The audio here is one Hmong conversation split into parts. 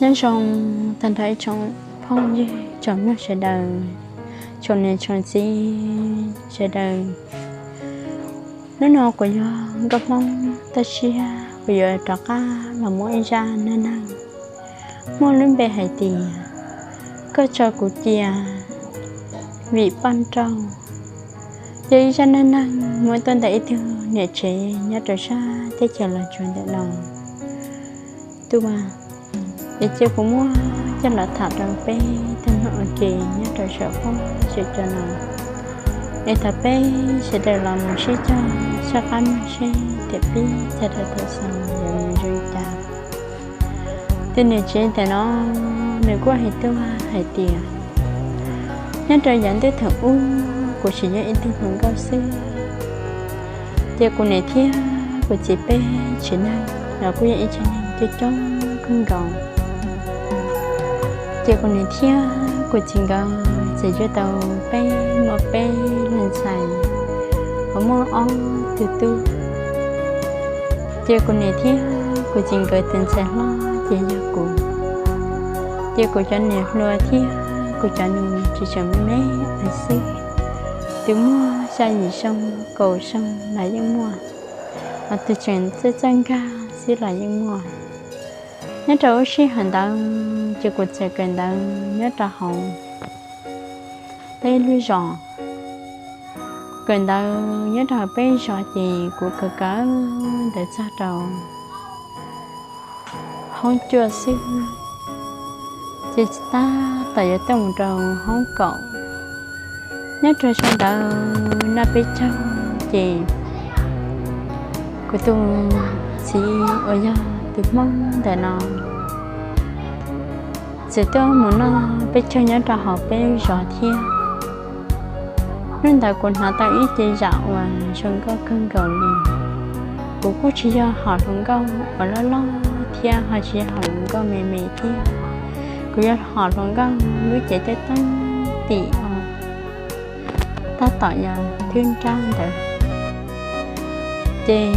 Nyob zoo tag nrho ib tsoom phooj ywg tsoom mloog sawv daws, tsoom niam tsoom txiv sawv daws. Hnub no kuv yog Nkauj Hmoob Toj Siab, kuv yuav rov qab los muab ib zaj neej neeg muaj lub npe hais tias Koj tso kuv cia vim poj nrauj. Yog ib zaj neej neeg muab tuaj ntawm ib tug niam tsev nyob rau sab teb chaws Los Tsuas ntawm no tuaj, es cia kuv muab coj los tham rau peb tag nrho ua ke nyob rau saum huab saum cua no, es thov peb sawv daws los mus sib cog soj qab mloog seb tias pib txog rau thaum xaus yuav mus zoo li cas. Tus niam tsev ntawm no nws kuj hais tuaj hais tias, nyob rau yav ntuj thaum ub kuv tseem yog ib tug hluas nkauj xwb, ces kuv niam thiab kuv txiv peb tsev neeg los kuj yog ib tsev neeg coob coob kawg nkaus. Ces kuv niam thiab kuv txiv nkawd txawm yug tau peb, muaj peb leeg ntxhais, uas muaj ob tug tub. Ces kuv niam thiab kuv txiv nkawd tus ntxhais hlob ces yog kuv. Ces kuv cov niam hluas thiab kuv cov nus tseem me me xwb, tus muaj xya yim xyoo kaum xyoo los yeej muaj, ho tus tseem txawj txawj nkag xwb los yeej muaj. Nyob rau lub sij hawm ntawd ces kuv txawm kawm ntawv nyob rau hauv peb lub zos. Kawm ntawv nyob rau hauv peb zos ces kuv kawm kawm ntawv txog rau hoob cuaj xwb, ces tab tom yuav tuaj mus rau hoob kaum. Nyob rau sawv ntawd noj peb caug ces kuv tus txiv uas yog tus Hmoob ntawm no txawm tuaj mus noj peb caug nyob rau hauv peb zos thiab. Hnub ntawd kuv hnov tau ib ce zam uas zoo nkauj kawg nkaus li. Kuv kuj tsis yog hom hluas nkauj uas loj loj thiab ho tsis yog hom hluas nkauj me me thiab, kuv yog hom hluas nkauj lub cev teeb teeb tim os, tab tom yog thwb nrab ntawd. Ces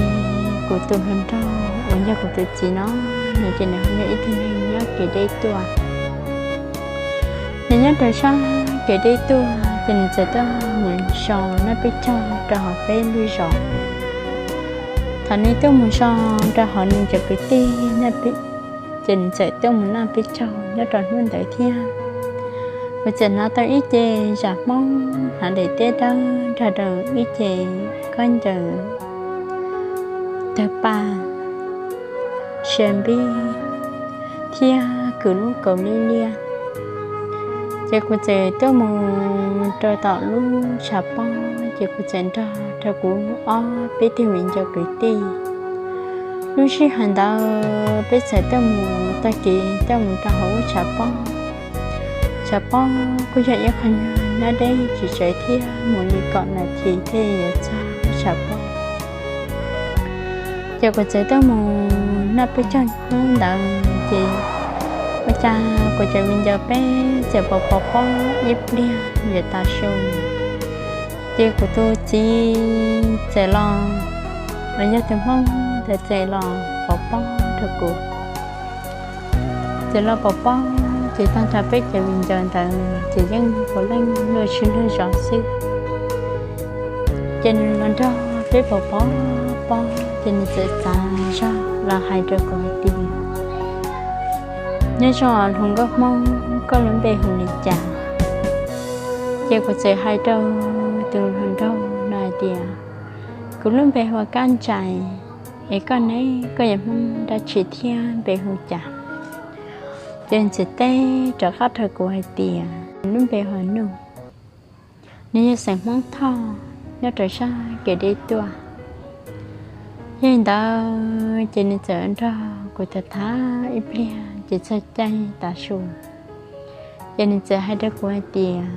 kuv tus hluas nraug uas yog kuv tus txiv no, nws ces nws yog ib tug neeg nyob kev deb tuaj. Nws nyob rau sab kev deb tuaj ces nws txawm tuaj mus so noj peb caug rau hauv peb lub zos. Thaum nws tuaj mus so rau hauv nws cov kwv tij, ces nws txawm tuaj mus noj peb caug nyob rau hnub ntawd thiab. Kuv txawm hnov tau ib ce zam Hmoob hnav daim teb dawb nrog rau ib ce khaub ncaws tawg paj, sia npib thiab kwv lub kaus liab liab. Ces kuv txawm tuaj mus rau tom lub tshav pob, ces kuv txawm nrog rau kuv ob peb tug viv ncaus kwv tij. Lub sij hawm ntawd peb txawm tuaj mus taug kev tuaj mus rau hauv lub tshav pob. Tshav pob kuj yog ib qho nyuag nyob deb tsis tsawg thiab, mus li kaum nas this thiaj yuav txog lub tshav pob. Ces kuv txawm tuaj mus noj peb caug hnub ntawd ces ua cas kuv cov viv ncaus peb txawm pov pov pob ib pliag yuav tav su. Ces kuv tus txiv txawm los, los yog tus Hmoob ntawd txawm los pov pob rau kuv. Txawm los pov pob ces tag nrho peb cov viv ncaus ntawd ces yeej puav leej luag tsis luag zos xwb. Ces nws los nrog peb pov pob pob ces nws txawm txav zog los hais rau kuv hais tias, nyob zoo hluas nkauj Hmoob, koj lub npe hu li cas? Ces kuv txawm hais rau tus hluas nraug no hais tias, kuv lub npe hu ua Kab Ntsais, es koj ne, koj yog Hmoob dab tsi thiab npe hu cas? Ces nws txawm teb rov qab rau kuv hais tias nws lub npe hu ua Nuj, nws yog xeem Hmoob Thoj nyob rau sab kev deb tuaj. Yog li ntawd ces nws txawm nrog kuv tham tham ib pliag ces txog caij tav su, ces nws txawm hais rau kuv hais tias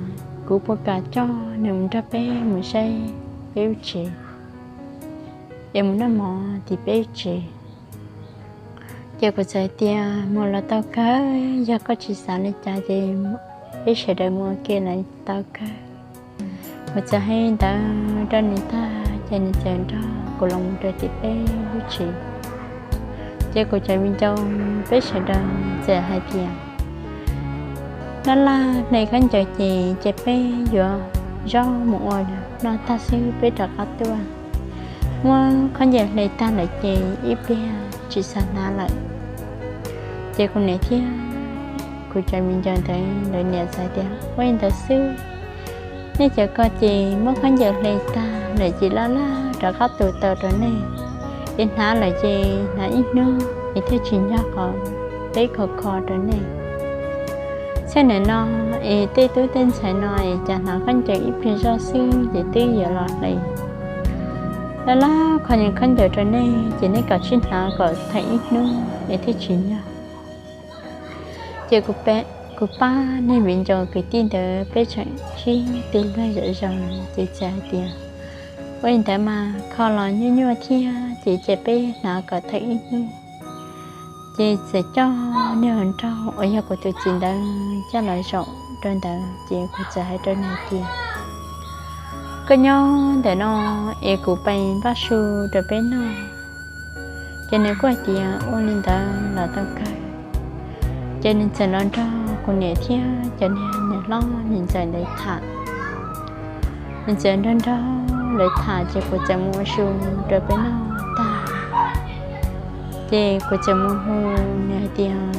kuv puas kam coj nws mus nrog peb mus saib peb lub tsev, es mus noj mov tim peb lub tsev. Ces kuv txawm hais tias mus los tau kawg, yog koj tsis xav li cas ces peb sawv daws mus ua ke los tau kawg. Kuv txawm hais li ntawd rau nws tag ces nws txawm nrog kuv los mus rau tim peb lub tsev. Ces kuv cov viv ncaus peb sawv daws txawm hais tias, laj laj hle khaub ncaws ces, ces peb yuav zov mus ua noj tag xwb peb rov qab tuaj. Muab khaub ncaws hle tag lawm ces ib pliag tsis xav hnav lawm. Ces kuv niam thiab kuv cov viv ncaus ntawd lawv niam txawm tias, ua li ntawd xwb, nej cov ko ces muab khaub ncaws hle tag lawm ces laj laj rov qab tu tau rau nej, es hnav lawm ces hnav ib hnub es thiaj tsis nco qhov peb kho kho rau nej. Txheej niam no es tej tub tej ntxhais no es cas hnav khaub ncaws ib pliag zoj xwb ces twb yuav los hle. Laj laj kho nws khaub ncaws rau nej ces nej kom sib hnav kom theem ib hnub es thiaj tsis nco. Ces kuv pab niag viv ncaus kwv tij ntawd peb tseem sib tu luag zom zaws ces txawm hais tias, ua li ntawd mas kho los nyuaj nyuaj thiab ces cia peb hnav kom theem ib hnub. Ces txawm coj niag hluas nraug uas yog kuv tus txiv ntawd coj los zaum rau ntawd ces kuv txawm hais rau nws tias, koj nyob ntawm no es kuv pais npaj su rau peb noj. Ces nws kuj hais tias ua li ntawd los tau kawg. Ces nws txawm los nrog kuv niam thiab cov niag niam hlob niam ntxawm ntawd tham. Nws txawm nrog nrog lawv tham ces kuv txawm mus ua su rau peb noj tag. Ces kuv txawm mus hu nws hais tias,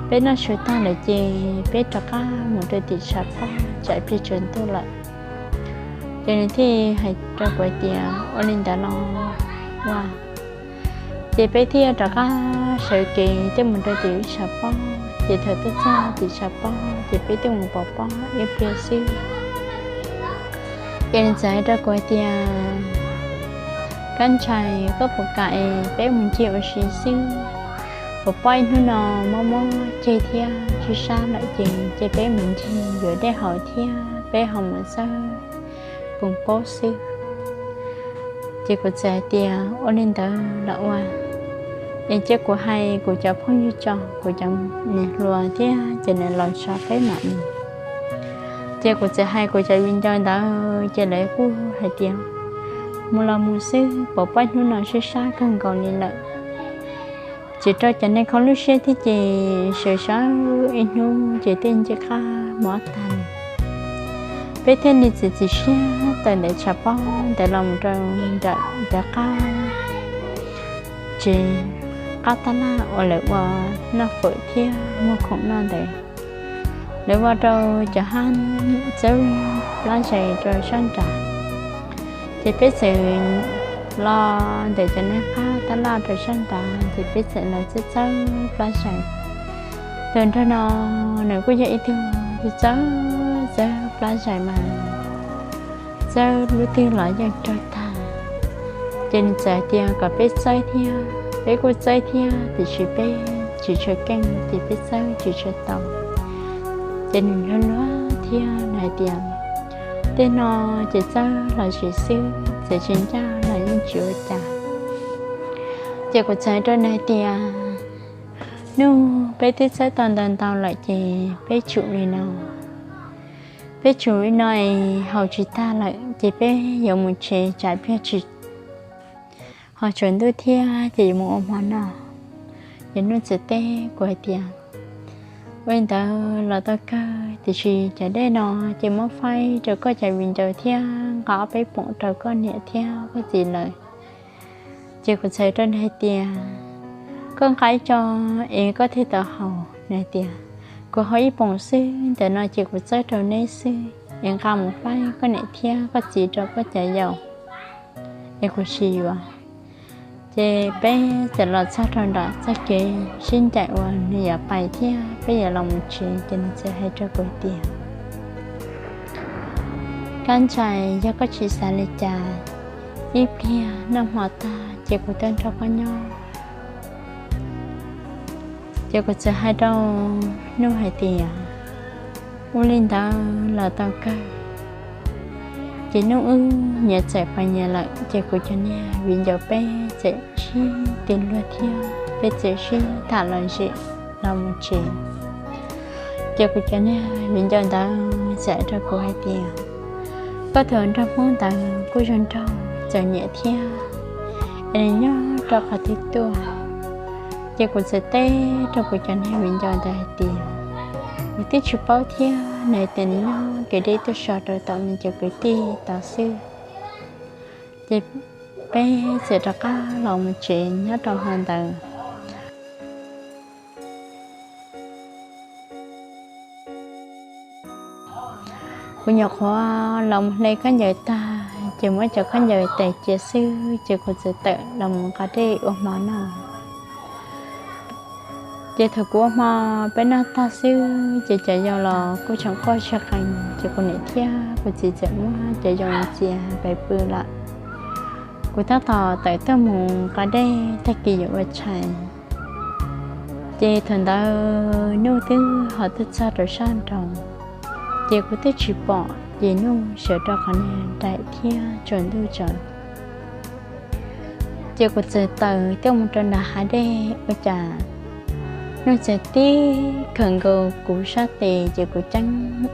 peb noj su tag lawm ces peb rov qab mus rau tim tshav pob tsam plig tsaus ntuj lawm. Ces nws thiaj hais rau kuv hais tias ua li ntawd los ua. Ces peb thiaj rov qab sawv kev thiaj mus rau tim tshav pob. Ces thaum tuaj txog tim tshav pob ces peb twb mus pov pob ib pliag xwb. Ces nws txawm hais rau kuv hais tias, kab ntshai koj puas kam es peb mus ncig ua si xwb? Pov pob ib hnub no mob mob ceg thiab sib sab lawm ces, ces peb mus ncig yuav dej haus thiab peb ho mus txawb poos paub xwb. Ces kuv txawm hais tias ua li ntawd los ua, es cia kuv hais kuv cov phooj ywg tso, kuv cov niam hluas thiab ces nws los tso peb mam mus. Ces kuv txawm hais kuv cov viv ncaus ntawd ces lawv kuj hais tias, mus los mus xwb, pov pob hnub no sib sab kawg nkaus li lawm. Tsis rau cov neeg khov lub siab thiab ces sawv sawv ib hnub ces tej ncej qab mob tag li. Peb thiaj li txiav txim siab tawm ntawm tshav pob ntawd los mus rau nram cov qab tsev, qab tab laj uas lawv ua noj fawm thiab muag khoom noj ntawd. Lawv ua rau cov hab txawb plab zais rau sab nrad. Ces peb txawm los ntawm cov niag qab tab laj rau sab nrad ces peb txawm los txawb txawb plab zais. Tus nraug no nws kuj yog ib tug txawb txawb plab zais mas txawb lub twg los yeej raug tag. Ces nws txawm hais tias kom peb txawb thiab, peb kuj txawb thiab tiam sis peb tsis tshua keej ces peb txawb tsis tshua tau. Ces nws luag luag thiab nws hais tias, tej no ces txawb los zis xwb, txawm tsis ncaj los yeej tsis ua cas. Ces kuv txawm hais rau nws hais tias, hnub peb twb txawb tau ntau ntau lawm ces peb tsum li no. Peb tsum li no es haus tsis tag lawm ces peb yuav mus tsev tsam pliag tsis ho tsaus ntuj thiab ces yuav mus ua hmo noj. Ces Nuj txawm teb kuv hais tias, ua li ntawd los tau kawg tiam sis cov dej no ces muab faib rau koj cov viv ncaus thiab nqa ob peb poom rau koj niam thiab koj txiv lawm. Ces kuv txawm rau nws hais tias, koj nqa ib co es koj thiaj tau haus. Nws hais tias, kuv haus ib poom xwb, ntawm no ces kuv txawb rau neb xwb es nqa mus faib koj niam thiab koj txiv rau koj cov yau es kuv tsis yuav. Ces peb txawm los txog rau nram txoj kev sib ncaim uas nws yuav pais thiab peb yuav los mus tsev ces nws txawm hais rau kuv tias, kab ntshai yog koj tsis xav li cas, ib pliag noj hmo tag ces kuv tuaj nrog koj nyob. Ces kuv txawm hais rau Nuj hais tias, ua li ntawd los tau kawg. Ces Nuj wb nyias txawm pais nyias lawm ces kuv cov niag viv ncaus peb txawm sib tig luag thiab peb txawm sib tham los zem los mus tsev. Ces kuv cov niag viv ncaus ntawd txawm hais rau kuv hais tias, koj tus nraug Hmoob ntawd kuj zoo nraug txom nyem thiab es nws nyob rau qhov twg tuaj? Ces kuv txawm teb rau kuv cov neeg viv ncaus ntawd hais tias, kuv twb tsis paub thiab, nws tias nws nyob kev deb tuaj so rau tom nws cov kwv tij tod xwb. Ces peb txawm rov qab los mus tsev nyob rau hmo ntawd. Kuv nyuam qhuav los mus hle khaub ncaws tag, ces muab cov khaub ncaws tais cia xwb, ces kuv txawm tawm los mus nqa dej ua hmo noj. Ces thaum kuv ua hmo peb noj tag xwb, ces cov yau los kuj tseem quaj tsis qees, ces kuv niam thiab kuv txiv txawm muab cov yau ntxias pais pw lawm. Kuv tab tom tawm tuaj mus nqa dej, tag kis yuav ua tshais. Ces thaum ntawd Nuj twb ho tuaj txog rau sab nraud, ces kuv twb tsis pom, ces Nuj sawv rau qhov niag daim thiab tsaus ntuj tsaus. Ces kuv txawm tawm tuaj mus rau nram hav dej ua cas Nuj txawm tib khawm nkaus kuv sab tes, ces kuv ceeb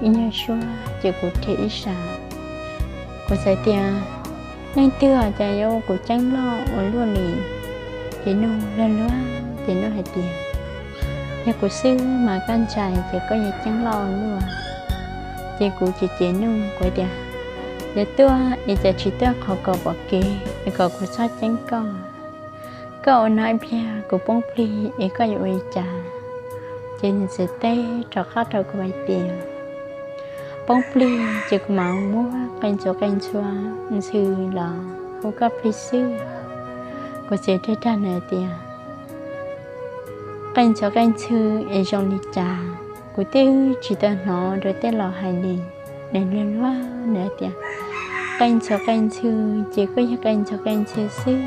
ib nyuag suab, ces kuv rhiav ib sab. Kuv txawm tias, leej twg os, cas yuav ua kuv ceeb loj ua luaj li? Ces Nuj luag luag, ces Nuj hais tias, yog kuv xwb mas koj ntshai, ces koj yuav ceeb loj ua luaj. Ces kuv cem cem Nuj, kuv tias, yog tuaj es cas tsis tuaj qhov kom pom kev es kom kuv txhob ceeb koj. Koj ua no ib pliag kuv poob plig es koj yuav ua li cas? Ces nws txawm teb rov qab rau kuv hais tias, poob plig ces kuv mam muab qe ntxhuav qe ntxhua ntxhw los hu koj plig xwb. Kuv txawm dag dag nws tias, qe ntxhuav qe ntxhw es zoo li cas? Kuv twb tsis tau hnov rau tej laus hais li. Nws luag luag nws tias, qe ntxhuav qe ntxhw ces kuj yog qe ntxhuav qe ntxhw xwb,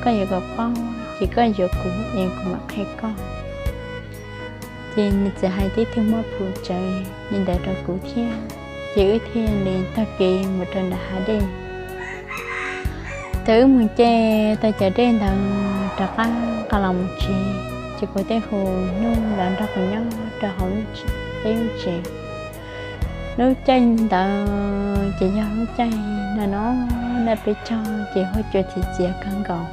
koj yuav kom paub ces koj yuav kuv es kuv mam qhia koj. Ces nws txawm hais tib tug muaj plhus tsawv li ntawd rau kuv thiab, ces wb thiaj li taug kev mus rau nram hav dej. Thaum wb mus ce tau cov dej ntawd rov qab nqa los mus tsev, ces kuv thiaj hu Nuj los nrog kuv nyob rau hauv peb lub tsev. Lub caij ntawd ces yog lub caij no no, naj peb caug ces huab cua txias txias kawg nkaus.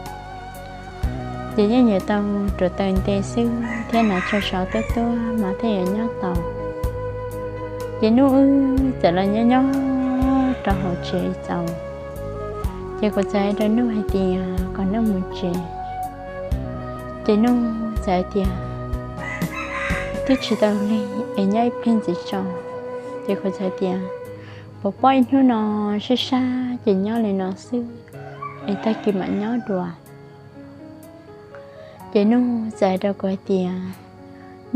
Ces yeej yuav tau rau taws nte xwb thiab, hnav tsho sov tuab tuab mas thiaj yuav nyob tau. Ces Nuj wb txawm los nyob nyob rau hauv tsev txaus, ces kuv txawm hais rau Nuj hais tias kom Nuj mus tsev. Ces Nuj txawm hais tias, twb tsis tau lig es nyob ib pliag ntxiv tso. Ces kuv txawm hais tias, puas paub ib hnub no sab sab ces nyob li no xwb, es tag kis mam nyob dua. Ces Nuj txawm hais rau kuv hais tias,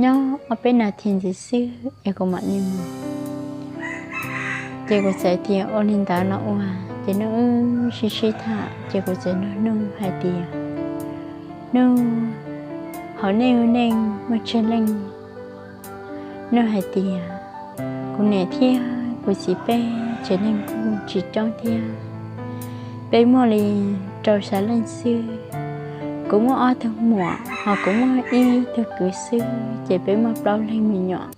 nyob ob peb nas this ntxiv xwb es kuv mam li mus. Ces kuv txawm tias ua li ntawd los ua, ces Nuj wb sib sib tham, ces kuv txawm nug Nuj hais tias, Nuj, hauv nej ua neej muaj tsawg leej? Nuj hais tias, kuv niam thiab kuv txiv peb tsev neeg kuj tsis coob thiab, peb muaj li rau xya leej xwb. Kuv muaj ob tug muam, ho kuv muaj ib tug kwv xwb, ces peb muaj plaub leeg me nyuam.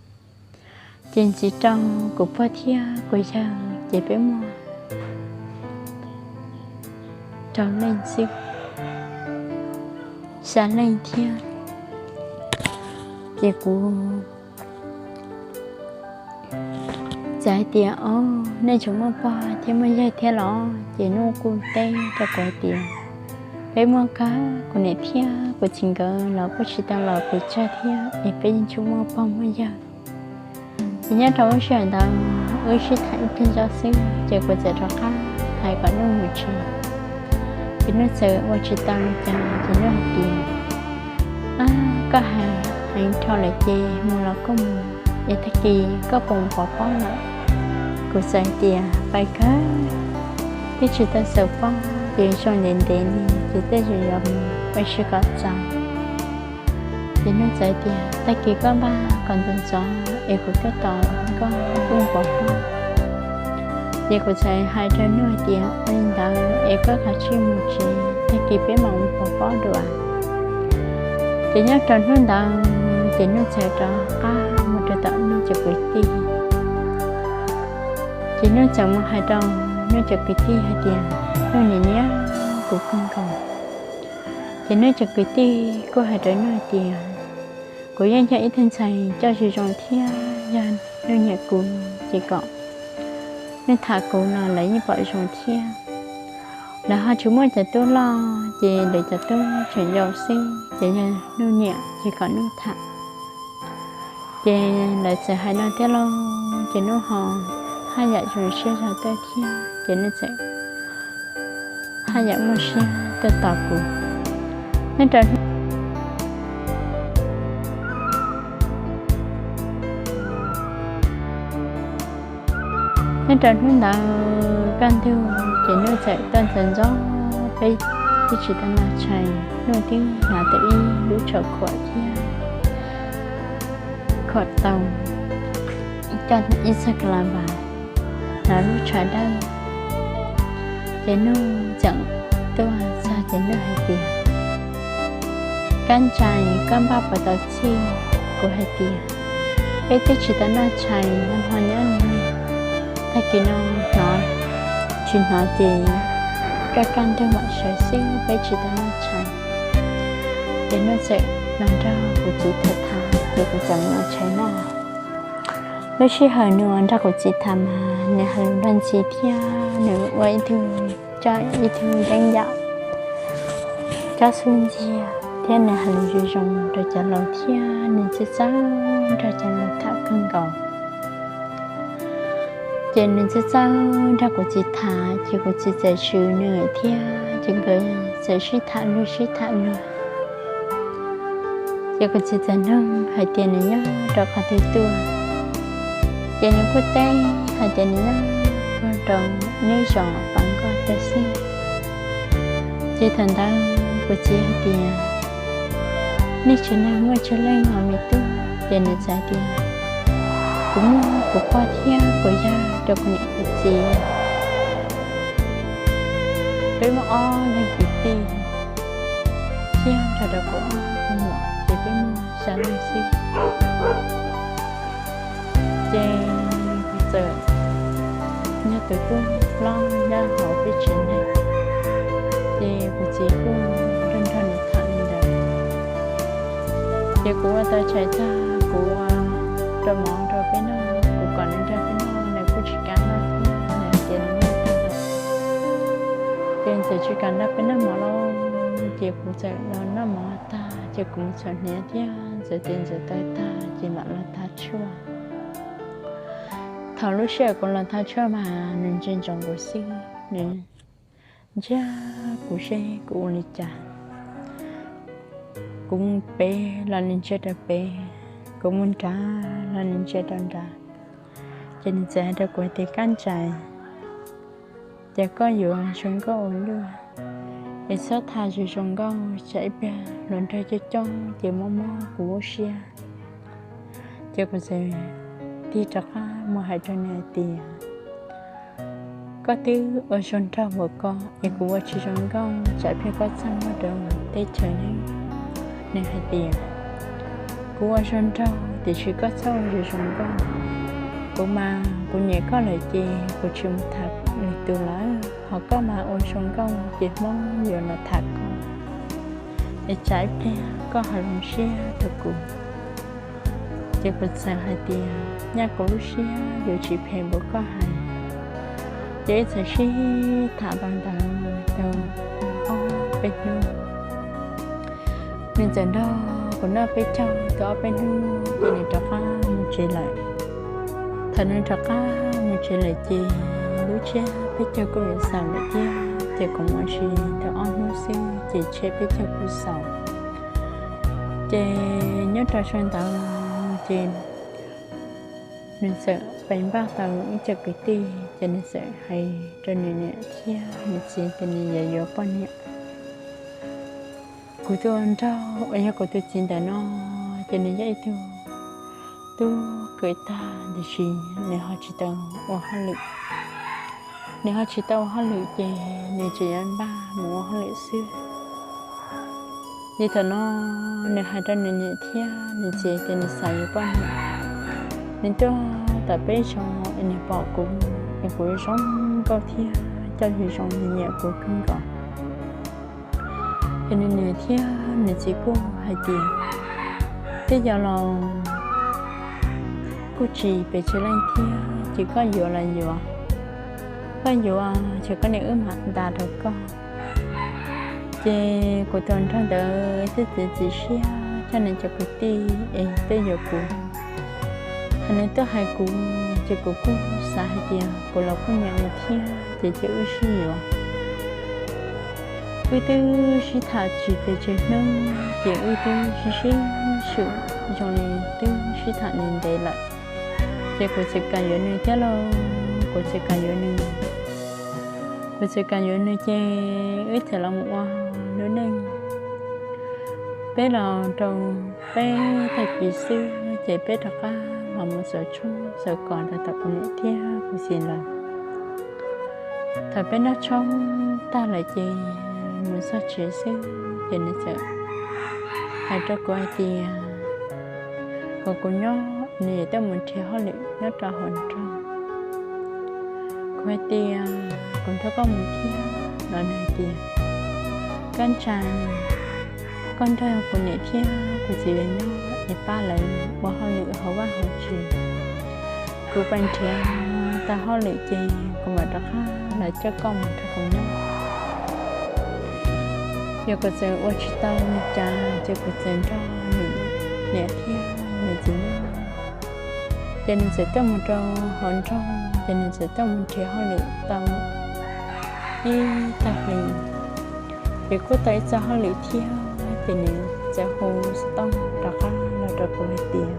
Ces ntxiv rau kuv pog thiab kuv yawg ces peb muaj rau leej xwb, xya leej thiab. Ces kuv txawm hais tias, o, nej tseem muaj pog thiab muaj yawg thiab los? Ces Nuj kuj teb rau kuv hais tias, peb muaj kawg, kuv niam thiab kuv txiv nkawd los kuj tsis tau laus pes tsawg thiab es peb yeej tseem muaj pog muaj yawg. Ces nyob rau lub sij hawm ntawd wb sib tham ib pliag zoj xwb, ces kuv txawm rov qab hais kom Nuj mus tsev. Ces Nuj txawm ua tsis tau li cas, ces Nuj hais tias, koj hais heev dhau lawm ces mus los koj mus, es tag kis koj puas mus pov pob lawm? Kuv txawm hais tias, pais kawg, twb tsis tau xaws pob, ces zoo ntev ntev li ces tej zaum yuav mus ua si kom txaus. Ces Nuj txawm hais tias, tag kis koj npaj kom ntxov ntxov es kuv tuaj tos koj wb mus pov pob. Ces kuv txawm hais rau Nuj hais tias, ua li ntawd es koj kav tsij mus tsev, tag kis peb mam mus pov pob dua. Ces nyob rau hnub ntawd ces Nuj txawm rov qab mus rau tom Nuj cov kwv tij. Ces Nuj txawm mus hais rau Nuj cov kwv tij hais tias, Nuj niam nyiam kuv kawg nkaus, Ces Nuj cov kwv tij kuj hais rau Nuj hais tias, kuv yeej yog ib tug ntxhais coj zoo zoo thiab yog Nuj nyiam kuv ces kom Nuj tham kuv los lawv yeej pom zoo thiab. Lawv ho tsis muaj cov tub loj ces lawv cov tub tseem yau xwb, ces yog Nuj nyiam ces kom Nuj tham. Ces lawv txawm hais no thiab lauj, ces Nuj ho haj yam zoo siab zog tuaj thiab, ces Nuj txawm haj yam muaj siab tuaj tos kuv. Nyob rau hnub ntawd kaj ntug ces Nuj txawm tuaj ntxov ntxov, peb twb tsis tau noj tshais, Nuj twb hnav tau ib lub tsho khuam thiab khuam tau coj ib txoj ka la vas, hnav lub tsho dawb. Ces Nuj txawm tuaj txog ces Nuj hais tias, Kab Ntsais, koj npaj puas tau txhij? Kuv hais tias, Peb twb tsis tau noj tshais, nag hmo nyob li, tag kis no hnov tsis hnov ces koj kaj ntug mam sawv xwb, peb tsis tau noj tshais. Ces Nuj txawm los nrog kuv txiv tham tham, ces kuv txawm mus ua tshais noj. Lub sij hawm nws ua nrog kuv txiv tham mas nws hais lus nrog ntxhi thiab nws ua ib tug, coj ib tug yeeb yam cob xub ntxiag thiab nws hais lus zoo zoo rau cov laus thiab nws txawj txawj nrog cov laus tham kawg nkaus. Ces nws txawj txawj nrog kuv txiv tham, ces kuv txiv txawm swm nws thiab, ces nkawd txawm sib tham luag sib tham luag. Ces kuv txiv txawm nug hais tias nws nyob rau qhov twg tuaj, ces nws kuj teb hais tias nws nyob tuaj rau neb zos Pas Nkoj tag xwb. Ces thaum ntawd kuv txiv hais tias, Nej tsev neeg muaj tsawg leej os me tub? Ces nws txawm hais tias, Kuv muaj kuv pog thiab kuv yawg rau kuv niam kuv txiv, peb muaj ob leeg kwv tij thiab nrog rau kuv ob tug muam, ces peb muaj xya leej xwb. Ces kuv txawm yog tus tub hlob nyob hauv peb tsev neeg, ces kuv txiv kuj nrog nrog nws tham li ntawd. Ces kuv ua tau tshais tag, kuv ua rau mov rau peb noj, kuv kom nws nrog peb noj, nws kuj tsis kam noj thiab, nws hais tias nws noj tag lawm. Ces nws txawm tsis kam nrog peb noj mov lauj, ces kuv txawm los noj mov tag, ces kuv mus txhuam hniav thiab ntxuav tes ntxuav taw tag, ces mam los thab tshuaj. Thaum lub sij hawm kuv los thab tshuaj mas nws ntsia ntsoov kuv xwb, nws ntsia kuv seb kuv ua li cas. Kuv mus pem los nws ntsia rau pem, kuv mus nrad los nws ntsia rau nrad. Ces nws txawm hais rau kuv hais tias, Kab Ntsais, ces koj yuav zoo nkauj ua luaj, es txhob tham zoo zoo nkauj, tsam ib pliag hluas nraug coob coob ces mob mob kuv lub siab. Ces kuv txawm tig rov qab mus hais rau nws hais tias, Koj twb ua zoo nraug npaum ko es kuv ua tsis zoo nkauj, tsam ib pliag koj txaj muag rau teb chaws ne. Nws hais tias, Kuv ua zoo nraug tiam sis koj txhob ua zoo zoo nkauj. Kuv mas kuv nyiam koj lawm ces kuv tsis mus tham lwm tus lawm, ho koj mas ua zoo nkauj ces Hmoob yuav los tham koj, es tsam ib pliag koj ho zoo siab rau kuv. Ces kuv txawm hais tias, Nyaj kuv lub siab yuav tsis phem npaum koj hais. Ces wb txawm sib tham tau ntawd tau ob peb hnub. Nws txawm nrog kuv noj peb caug tau ob peb hnub ces nws rov qab mus tsev lawm. Thaum nws rov qab mus tsev lawm ces lub tsiab peb caug kuj yuav xaus lawm thiab, ces kuv mus ua si tau ob hnub xwb ces tsiab peb caug kuj xaus. Ces nyob rau sawv ntawd ces nws txawm pes npaj tau ib co kwv tij, ces nws txawm hais rau nws niam thiab nws txiv tias nws yuav yuav poj niam. Kuv tus hluas nraug uas yog kuv tus txiv ntawm no, ces nws yog ib tug tub kawm tag tiam sis nws ho tsis tau ua hauj lwm. Nws ho tsis tau ua hauj lwm ces nws tseem yuav npaj mus ua hauj lwm xwb. Ces thaum no nws hais rau nws niam thiab nws txiv tias nws xav yuav poj niam. Nws tuaj tom peb zos es nws pom kuv es kuv zoo nkauj thiab coj zoo zoo, nws nyiam kuv kawg nkaus. Ces nws niam thiab nws txiv kuj hais tias, twb yog los kuj tsis pes tsawg leej thiab, ces koj yuav los yuav, koj yuav ces koj niam wb mam ntas rau koj. Ces kuv tus hluas nraug ntawd thiaj txiav txim siab coj nws cov kwv tij es tuaj yuav kuv. Thaum nws tuaj hais kuv ces kuv kuj xav hais tias kuv los kuj nyiam nws thiab, ces cia wb sib yuav. Wb twb sib tham tsis pes tsawg hnub ces wb twb sib sib swm zoo li twb sib tham ntev ntev lawm. Ces kuv txawm kam yuav nws thiab lauj, kuv txawm kam yuav nws. Kuv txawm kam yuav nws ces wb txawm los mus ua lub neej. Peb los rau peb tag kis xwb ces peb rov qab los mus xaws tshoob xaws kos rau tom kuv niam thiab kuv txiv lawm. Thaum peb noj tshoob tag lawm ces mus txog tsev xwb ces nws txawm hais rau kuv hais tias kom kuv nyob, nws yuav tuaj mus nrhiav hauj lwm nyob rau hauv nroog. Kuv hais tias kuv nrog koj mus thiab los nws hais tias koj ntshai koj nrog kuv niam thiab kuv txiv lawv nyob es pab lawv ua hauj lwm hauv vaj hauv tsev. Kuv pais nrhiav tau hauj lwm ces kuv mam rov qab los coj koj mus nrog kuv nyob. Yog kuv txawm ua tsis tau li cas ces kuv txawm nrog nws niam thiab nws txiv nyob. Ces nws txawm tuaj mus rau hauv nroog ces nws txawm tuaj mus nrhiav hauj lwm tau ib tag hlis, ces kuj tau ib txoj hauj lwm thiab ces nws txawm hu xov tooj rov qab los rau kuv hais tias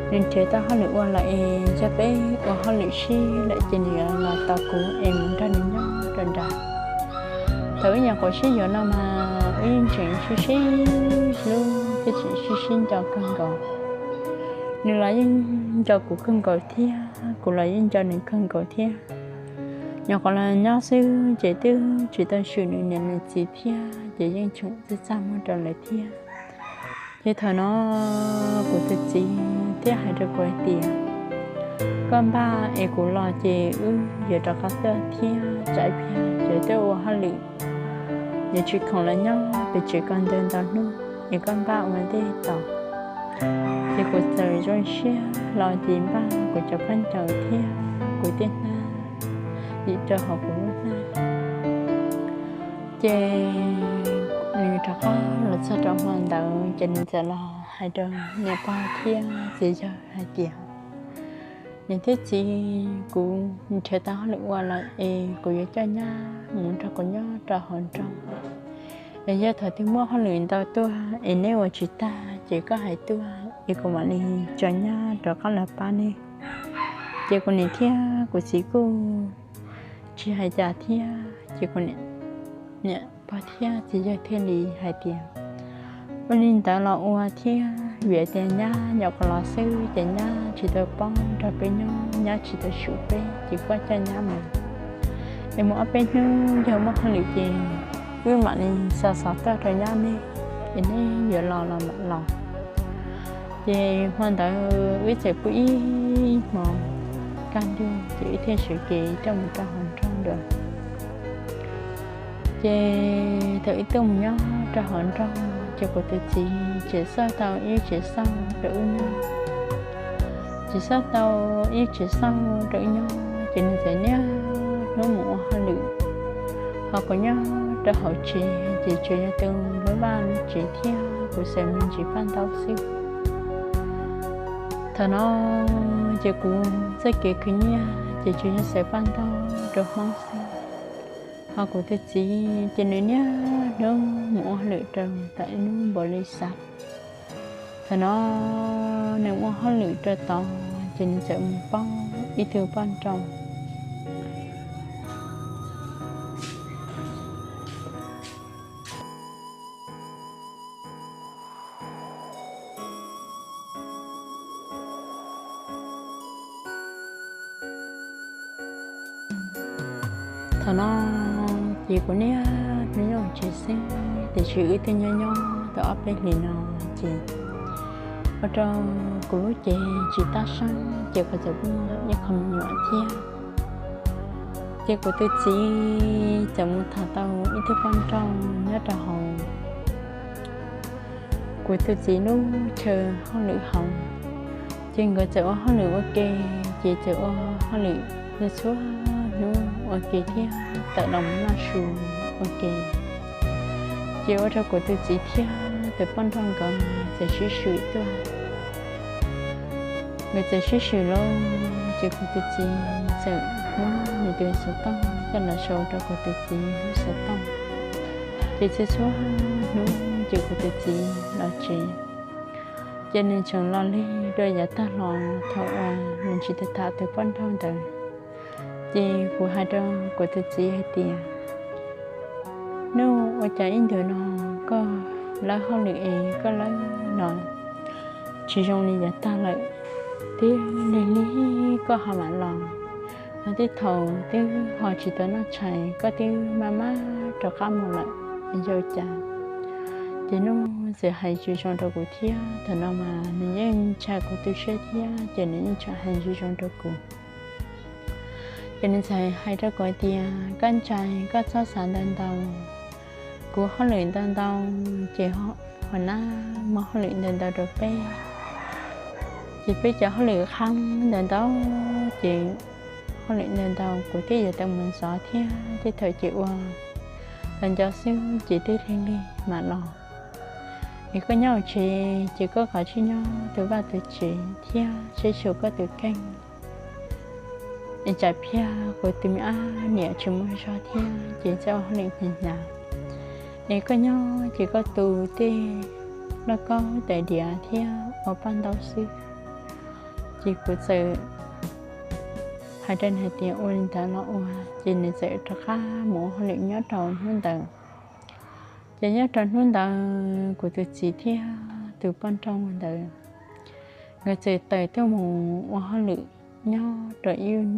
nws nrhiav tau hauj lwm ua lawm es yog peb ua hauj lwm sib lawm ces nws yuav los tos kuv es mus nrog nws nyob rau nrad. Thaum wb nyuam qhuav sib yuav no mas wb yeej tseem sib sib hlub thiab tseem sib sib nco kawg nkaus. Nws los yeej nco kuv kawg nkaus thiab kuv los yeej nco nws kawg nkaus thiab. Nyuam qhuav los nyob xwb ces twb tsis tau swm nws niam nws txiv thiab ces yeej tseem txaj txaj muag rau lawv thiab. Ces thaum no kuv tus txiv thiaj hais rau kuv hais tias koj npaj es kuv los ces wb yuav rov qab tuaj thiab tsam ib pliag yuav tuaj ua hauj lwm, yuav tsis khoom los nyob pem tsev ko ntawd ntau hnub es koj npaj ua ntej tos. Ces kuv txawm zoo siab los ces npaj kuv cov khaub ncaws thiab kuv tej hnab dim rau hauv kuv lub hnab. Ces nws rov qab los txog rau hmo ntawd ces nws txawm los hais rau niam pog thiab txiv yawg hais tias niam thiab txiv, kuv nrhiav tau hauj lwm ua lawm es kuv yuav coj nyab mus nrog kuv nyob rau hauv nroog. Es yog thaum twg muaj hauj lwm ntau tuaj es neb ua tsis tag ces koj hais tuaj es kuv mam li tso nyab rov qab los pab neb. Ces kuv niam thiab kuv txiv kuj tsis hais cas thiab ces kuv niam pog thiab txiv yawg thiaj li hais tias ua li ntawd los ua thiab, vim tias nyab nyuam qhuav los xwb ces nyab tsis tau paub nrog peb nyob, nyab tsis tau swm peb ces koj coj nyab mus es mus ob peb hnub yog muaj hauj lwm ces wb mam li xa xov tuaj rau nyab neb, es neb yuav los los mam los. Ces hmo ntawd wb txawm pw ib hmo kaj ntug ces wb thiaj sawv kev tuaj mus rau hauv nroog lawm. Ces thaum wb tuaj mus nyob rau hauv nroog ces kuv tus txiv tseem xauj tau ib tsev xauj rau wb nyob, tseem xauj tau ib tsev xauj rau wb nyob ces nws txawm niaj hnub mus ua hauj lwm, ho kuv nyob rau hauv tsev ces tsuas yog tu lub vaj lub tsev thiab kuv xaws me ntsis paj ntaub xwb. Thaum no ces kuv txoj kev khwv nyiaj ces tsuas yog xaws paj ntaub rau Hmoob xwb, ho kuv tus txiv ces nws niaj hnub mus ua hauj lwm rau tom ib lub npaum li xav. Thaum no nws ua hauj lwm rau tod ces nws txawm mus paub ib tug poj nrauj. Thaum no ces kuv niaj hnub nyob tsev xwb, tiam sis wb twb nyob nyob tau ob peb hlis no ces ua rau kuv lub cev tsis tab seeb ces kuv txawm muaj ib qho me nyuam thiab. Ces kuv tus txiv txawm mus tham tau ib tug poj nrauj nyob rau hauv Kuv tus txiv lub chaw hauj lwm hauv, ces nkawd txawm ua hauj lwm ua ke, ces txawm ua hauj lwm txhua hnub ua ke thiab tawm los noj su ua ke. Ces ua rau kuv tus txiv thiab tus poj nrauj nkawd txawm sib swm tuaj. Nkawd txawm sib swm lawm, ces kuv tus txiv txawm muab nws tus xov tooj coj los sau rau kuv tus txiv lub xov tooj. Ces txhua txhua hnub ces kuv tus txiv los tsev, ces nws tseem los lig dua yav tag los thaum uas nws tsis tau tham tus poj nrauj ntawd. Ces kuv hais rau kuv tus txiv hais tias, Nuj, ua cas ib ntus no koj lawb hauj lwm es koj lawb los tsis zoo li yav tag lawm? Twb lig lig koj ho mam los, ho tej thaum twb ho tsis tau noj tshais koj twb maj maj rov qab mus lawm, yog cas? Ces Nuj txawm hais tsis zoo rau kuv thiab, thaum no mas nws yeej ntshai kuv tu siab thiab, ces nws yeej tseem hais tsis zoo rau kuv. Ces nws txawm hais rau kuv tias, Koj ntshai koj txhob xav ntau ntau. Kuv hauj lwm ntau ntau, ces hua nab muab hauj lwm ntau ntau rau peb, ces peb cov hauj lwm qhab ntau ntau, ces hauj lwm ntau ntau kuv thiaj yuav tau mus ntxov thiab, tej thaum ces ua tau nco xwb ces twb lig lig mam los. Es koj nyob hauv tsev ces koj kav tsij nyob tus vaj tus tsev thiab saib xyuas koj tus kheej. Es tsam phiaj kuv tus me ab niam tsis muaj zog thiab ces txawj ua hauj lwm hnyav hnyav. Es koj nyob ces koj tu tej lauj kaub tais diav thiab ua paj ntaub xwb. Ces kuv txawm hais rau nws hais tias ua li ntawd los ua, ces nws txawm rov qab mus ua hauj lwm nyob rau hnub ntawd. Ces nyob rau hnub ntawd kuv tus txiv thiab tus poj nrauj ntawd, nkawd txawm tawm tuaj mus ua hauj lwm nyob rau ib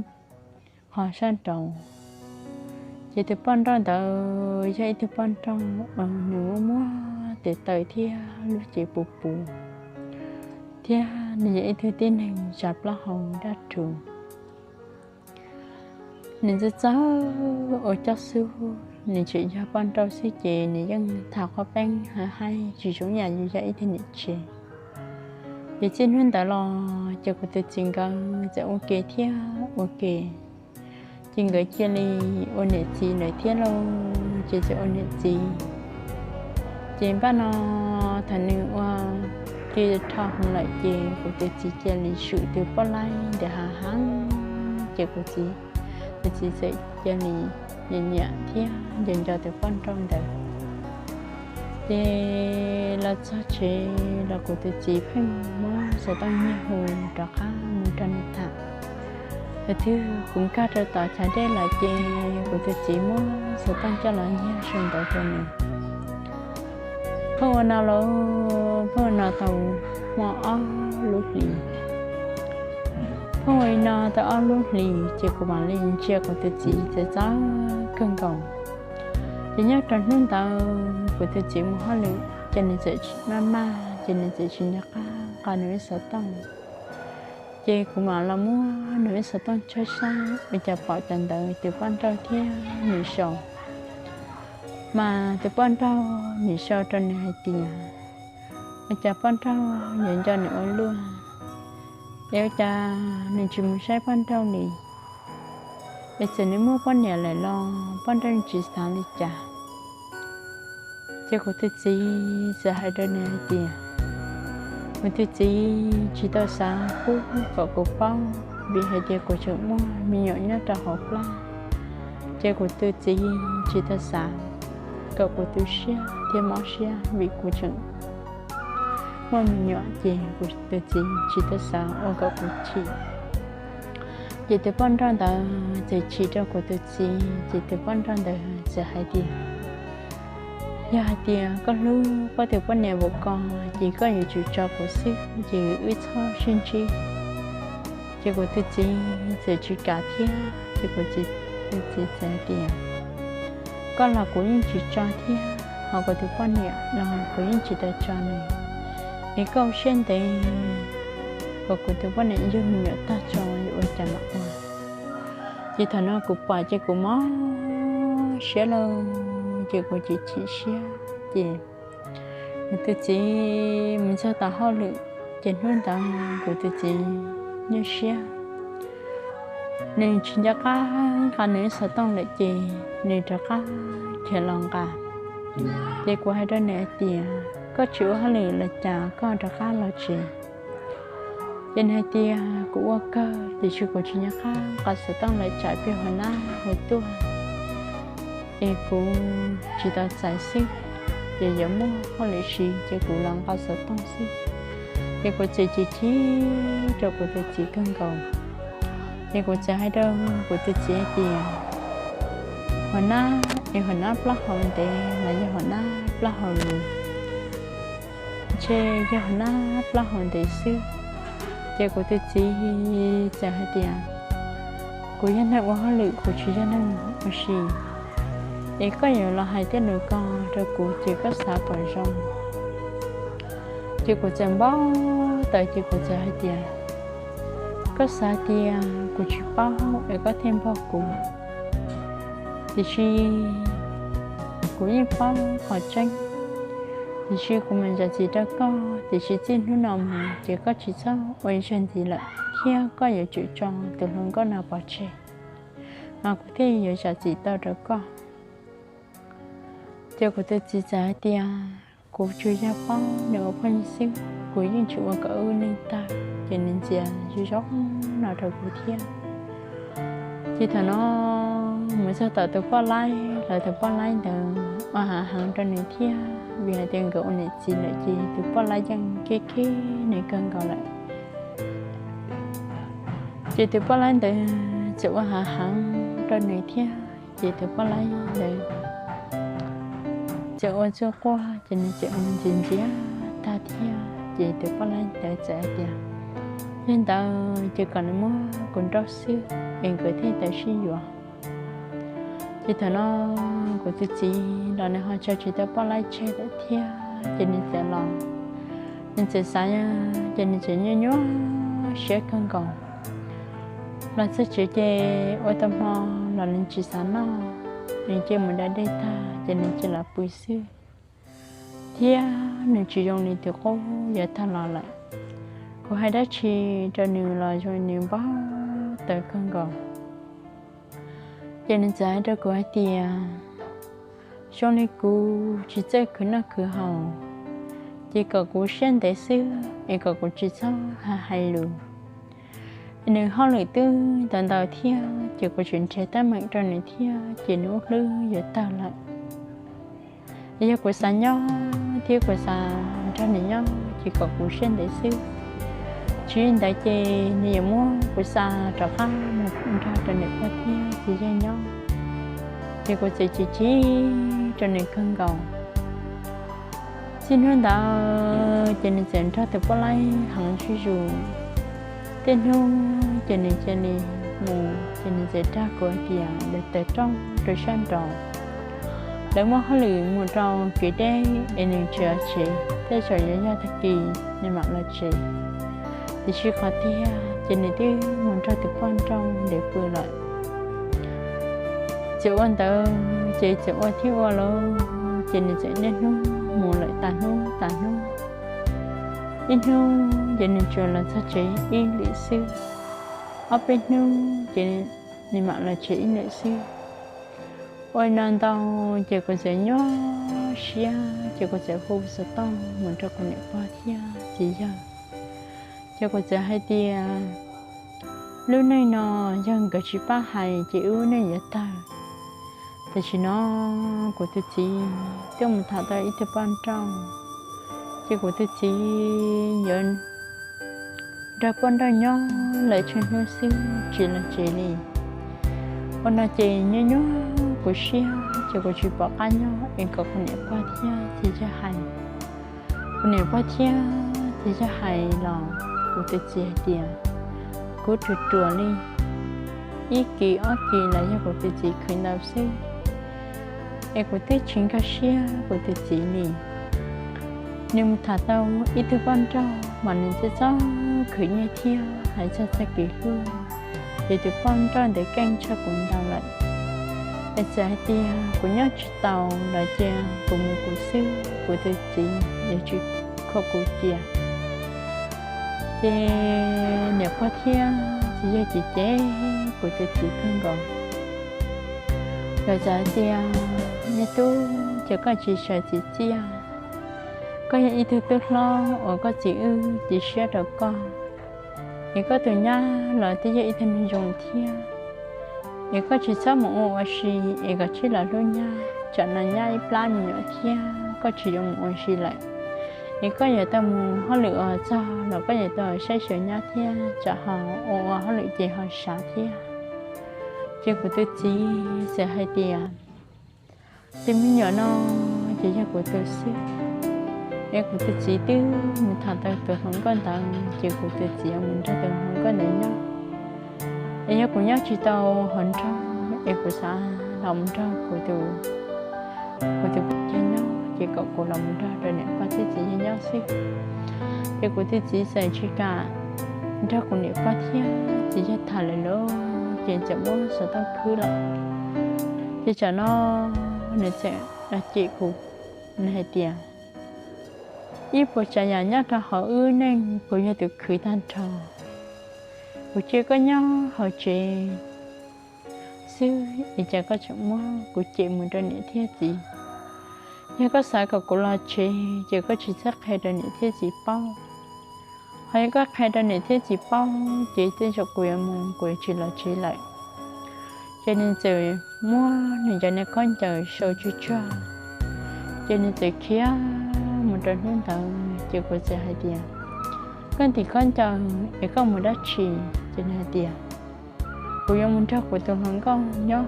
qho sab nraud. Ces tus poj nrauj ntawd yog ib tug poj nrauj uas nws muaj muaj tes taw thiab lub cev puv puv, thiab nws yog ib tug tib neeg tsav plaub hau daj rhuv. Nws txawj txawj ua coj xub, nws tseem yog poj nrauj xwb ces nws yeej tham qhuab peeb haib haib tsis zoo yam yus yog ib tug niam tsev. Ces txij hnub ntawd los ces kuv tus txiv nkawd txawm ua ke thiab ua ke, ces nkawd cia li ua niam txiv lawm thiab lauj, ces txawm ua niam txiv. Ces npaj no thaum nws ua tij rho hwv lawm ces kuv tus txiv cia li swm tus poj laib ntawd hav hav, ces kuv tus txiv txawm cia li nyiam nyiam thiab nco nco tus poj nrauj ntawd. Ces los txog tsev los kuv tus txiv pheej muab xov tooj nyiag hu rov qab mus rau nws tham. Thaum twg kuv nkag rau tom chav dej lawm ces kuv tus txiv muab xov tooj coj los nyiag sawv ntawd rau nws. Pheej ua no lauj, pheej ua no tau muaj ob lub hlis. Pheej ua li no tau ob lub hlis ces kuv mam li ntsia kuv tus txiv txawv txawv kawg nkaus. Ces nyob rau hnub ntawd kuv tus txiv mus hauj lwm ces nws txawm maj maj ces nws txawm tsis nco qab nqa nws ib xov tooj. Ces kuv mam los muab nws ib xov tooj tshawb saib ua cas pom cov ntawv tus poj nrauj thiab nws sau. Mas tus poj nrauj nws sau rau nws hais tias, ua cas poj nrauj yuav nco nws ua luaj, es ua cas nws tsis mus saib poj nrauj li, es txawm nws muaj poj niam lawm los poj nrauj tsis xav li cas. Ces kuv tus txiv txawm hais rau nws hais tias, kuv tus txiv tsis tau xav pub kom kuv paub, vim hais tias kuv tseem muaj me nyuam nyob rau hauv plab. Ces kuv tus txiv tsis tau xav kom kuv tu siab thiab mob siab vim kuv tseem muaj me nyuam, ces kuv tus txiv tsis tau xav ua kom kuv chim. Ces tus poj nrauj ntawd txawm chim rau kuv tus txiv, ces tus poj nrauj ntawd txawm hais tias, yog hais tias koj hlub koj tus poj niam npaum ko, ces koj yuav tsum tso kuv xwb, ces wb txhob sib ntsib. Ces kuv tus txiv txawm tsis kam thiab, ces kuv tus txiv txawm hais tias, koj los kuv yeej tsis tso thiab, ho kuv tus poj niam los kuv yeej tsis tau tso nws. Es koj ua siab ntev kom kuv tus poj niam yug me nyuam tag tso yuav ua cas mam ua. Ces thaum no kuv pom ces kuv mob siab lauj, ces kuv chim chim siab, ces Kuv tus txiv mus txog tom hauj lwm, ces hnub ntawd kuv tus txiv nyuaj siab, nws tsis nco qab nqa nws xov tooj lawm ces nws rov qab khiav los nqa. Ces kuv hais rau nws hais tias, koj tsis ua hauj lwm los cas koj rov qab los tsev? Ces nws hais tias, kuv ua kawg tiam sis kuv tsis nco qab nqa xov tooj lawm tsam peb hua nab hua tuaj es kuv tsis tau txais xwb, ces yuav muaj hauj lwm siv ces kuv los nqa xov tooj xwb. Ces kuv txawm chim chim rau kuv tus txiv kawg nkaus. Ces kuv txawm hais rau kuv tus txiv hais tias, hua nab es hua nab plaub hau ntev los yog hua nab plaub hau luv? Ntshe yog hua nab plaub hau ntev xwb. Ces kuv tus txiv txawm hais tias, kuv yog neeg ua hauj lwm, kuv tsis yog neeg ua si, es koj yuav los hais tej lus ko rau kuv ces koj xav kom zoo. Ces kuv txawm npau taws ces kuv txawm hais tias, koj xav tias kuv tsis paub es koj thiaj npog kuv, tiam sis kuv yeej paub qhov tseeb. Tiam sis kuv mam zam txim rau koj, tiam sis txij hnub no mus ces koj tsis txhob ua ib zaug ntxiv lawm thiab koj yuav tsum tso tus hluas nkauj no pov tseg, mas kuv thiaj yuav zam txim tau rau koj. Ces kuv tus txiv txawm hais tias, kuv tsuas yog paub nws ua phooj ywg xwb, kuv yeej tsis ua kom wb neej tawg. Ces nws ntxias zoo zoo no rau kuv thiab. Ces thaum no mus txog tom tus poj laib, lawv tus poj laib ntawd ua hav heev rau nws thiab, vim hais tias nkawd ua niam txiv lawm ces tus poj laib yeej kev kev nws kawg nkaus lawm. Ces tus poj laib ntawd txawm ua hav heev rau nws thiab, ces tus poj laib ntawd txawm ua txuj quaj, ces nws txawm mus ntxias ntxias tag thiab. Ces tus poj laib ntawd txawm hais tias, yog li ntawd ces kom nws muab kuv nrauj xwb es nkawd thiaj tau sib yuav. Ces thaum no kuv tus txiv los nws ho tso tsis tau poj laib tseg lawm thiab, ces nws txawm los, nws txawm xav, ces nws txawm nyuaj nyuaj siab kawg nkaus. Los txog tsev ces ua tau hmo los nws tsis xav noj, nws cia mus da dej tag ces nws cia los pw xwb, thiab nws tsis zoo li tus qub yuav tag los lawm. Kuv hais dab tsi rau nws los zoo nws npau taws kawg nkaus. Ces nws txawm hais rau kuv hais tias, zoo li kuv tsis txawj khwv noj khwv haus, ces kom kuv siab ntev xwb es kom kuv tsis txhob hais hais lus. Nws hauj lwm twb ntau ntau thiab, ces kuv tseem nrhiav teeb meem rau nws thiab ces nws ua hlwb yuav tawg lawm. Yog kuv xav nyob thiab kuv xav nrog nws nyob ces kom kuv siab ntev xwb, tsis li ntawd ces nws yuav muab kuv xa rov qab mus nrog rau niam pog thiab txiv yawg nyob. Ces kuv txawm chim chim rau nws kawg nkaus. Txij hnub ntawd ces nws txawm nrog tus poj laib heev zuj zus. Tej hnub ces nws cia li mus, ces nws txawm dag kuv hais tias lawv taws rooj rau sab nraud, lawv muaj hauj lwm mus rau kev deb es nws tsis los tsev, tej zaum yuav yog tag kis nws mam los tsev. Tiam sis qhov tiag ces nws twb mus nrog tus poj nrauj ntawd pw lawm. Txawm ua ntawd ces txawm ua thiab ua lawm, ces nws txawm niaj hnub mus lawm tas hnub tas hnub. Ib hnub ces nws tsuas los txog tsev ib lwm xwb, ob peb hnub ces nws mam los tsev ib lwm xwb. Ua li no ntau ces kuv txawm nyuaj siab, ces kuv txawm hu xov tooj mus rau kuv niam pog thiab txiv yawg. Ces kuv txawm hais tias lub neej no yog nkawd tsis pab hais ces wb lub neej yuav tawg. Tam sim no kuv tus txiv twb mus tham tau ib tug poj nrauj, ces kuv tus txiv yuav nrog poj nrauj nyob lawm tsheej hnub xwb tsis los tsev li. Ua no ces nyuaj nyuaj kuv siab, ces kuv tsis pom qab nyob es kom kuv niam pog thiab txiv yawg hais. Kuv niam pog thiab txiv yawg hais los kuv tus txiv hais tias kuv ruam ruam li, ib kis ob kis los yog kuv tus txiv khwv ntau xwb, es kuv twb tsis nkag siab kuv tus txiv li. Nws mus tham tau ib tug poj nrauj mas nws txawj txawj khwv nyiaj thiab hais txog txoj kev hlub, ces tus poj nrauj ntawd keej tshaj kuv ntau lawm. Es txawm hais tias kuv nyob tsis taus los cia kuv mus kuv xwb, kuv tus txiv yuav tsis khuam kuv cia. Ces niam pog thiab txiv yawg cem cem kuv tus txiv kawg nkaus. Lawv txawm hais tias, Yog tub ces koj tsis sawv txiv txiaj, koj yog ib tug tub hlob uas koj txiv wb cia siab rau koj, es koj tus nyab los twb yog ib tug neeg zoo thiab, es koj tsis txhob mus ua ua si, es kom tsij los hlub nyab, tsam no nyab ib plab me nyuam thiab koj tsis yuav mus ua si lawm. Es koj yuav tau mus hauj lwm uas txog los koj yuav tau saib xyuas nyab thiab, tsam ho ua ua hauj lwm ces ho sav thiab. Ces kuv tus txiv txawm hais tias, Tus me nyuam no ces yog kuv tus xwb. Es kuv tus txiv twb mus tham tau tus hluas nkauj ntawd, ces kuv tus txiv yuav mus nrog tus hluas nkauj ntawd nyob. Es yog kuv nyob tsis tau hauv nroog, es kuv xav los mus nrog kuv tus, kuv tus poj niam nyob, ces kom kuv los mus nrog rau niam pog thiab txiv yawg nyob xwb. Ces kuv tus txiv txawm tsis kam nrog kuv niam pog thiab txiv yawg tham lawm lauj, ces txawm muab xov tooj khwb lawm. Ces tsam no nws txawm los cem kuv, nws hais tias, Ib puas tsav yam nyob rau hauv wb neej puas yog tus khwv tag nrho? Kuv cia koj nyob hauv tsev xwb es cas koj tseem muab kuv cem mus rau niam thiab txiv? Yog koj xav kom kuv los tsev ces koj tsis txhob qhia rau niam thiab txiv paub. Ho yog koj qhia rau niam thiab txiv paub ces tej zaum kuv yuav mus, kuv yuav tsis los tsev lawm. Ces nws txawm muab nws cov niag khaub ncaws sau tsuag tsuag, ces nws txawm khiav mus rau hnub ntawd. Ces kuv txawm hais tias, Koj ntim khaub ncaws es koj mus dab tsi? Ces nws hais tias, Kuv yuav mus nrog kuv tus hluas nkauj nyob,